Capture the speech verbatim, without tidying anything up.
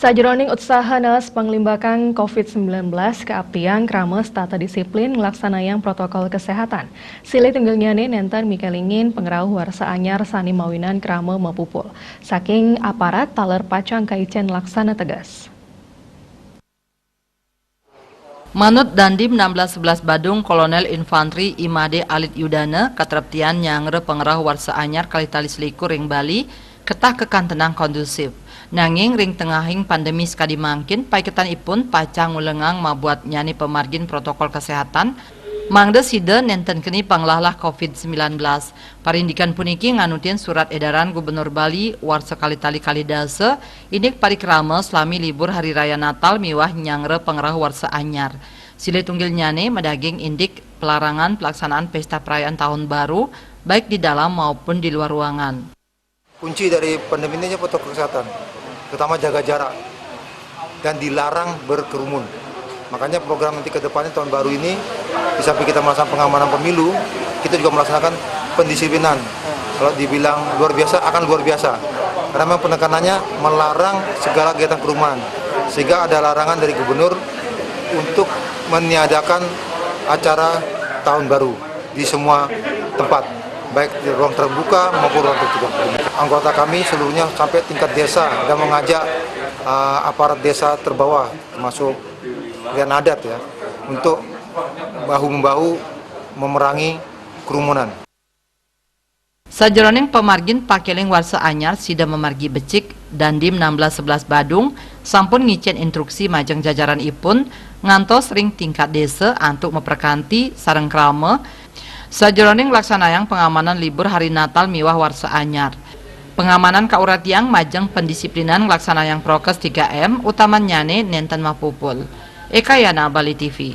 Sajeroning utsaha naas panglimbakan covid sembilan belas, kaaptian krama setata disiplin nglaksanayang protokol kesehatan. Silih tunggilnyane nenten mikelingin pangrauh warsa anyar sane mawinan krama mapupul. Saking aparat taler pacang kaicen laksana tegas. Manut Dandim enam belas sebelas Badung, Kolonel Infantri Imade Alit Yudana, katreptian nyangra pangrauh warsa anyar kalih tali selikur ring Bali ketah kakantenang kondusif. Nanging ring tengahing pandemi sakadi mangkin, paiketan ipun pacang ngulengang mabuatnyane pamargin protokol kesehatan, mangda sida nenten keni panglahlah covid sembilan belas. Parindikan puniki nganutin surat edaran Gubernur Bali warsa kalih tali kalih dasa, indik parikrama salami libur Hari Raya Natal miwah nyangra pangrauh warsa anyar. Silih tunggilnyane madaging indik pelarangan pelaksanaan pesta perayaan tahun baru, baik di dalam maupun di luar ruangan. Kunci dari pandemi ini protokol kesehatan, terutama jaga jarak dan dilarang berkerumun. Makanya program nanti ke depannya tahun baru ini, di samping kita melaksanakan pengamanan pemilu, kita juga melaksanakan pendisiplinan. Kalau dibilang luar biasa, akan luar biasa. Karena memang penekanannya melarang segala kegiatan kerumunan. Sehingga ada larangan dari gubernur untuk meniadakan acara tahun baru di semua tempat, baik di ruang terbuka maupun ruang tertutup. Anggota kami seluruhnya sampai tingkat desa dan mengajak eh, aparat desa terbawah, termasuk pimpinan adat ya, untuk bahu-membahu memerangi kerumunan. Sajeroning pamargin pakeling warsa anyar sida mamargi becik, Dandim enam belas sebelas Badung sampun ngicen instruksi majeng jajaran ipun ngantos ring tingkat desa antuk maprakanti sareng krama sajeroning nglaksanayang pengamanan libur Hari Natal miwah Warsa Anyar. Pengamanan kauratiang majeng pendisiplinan nglaksanayang prokes tiga M, utamannyane nenten mapupul. Ekayana, Bali T V.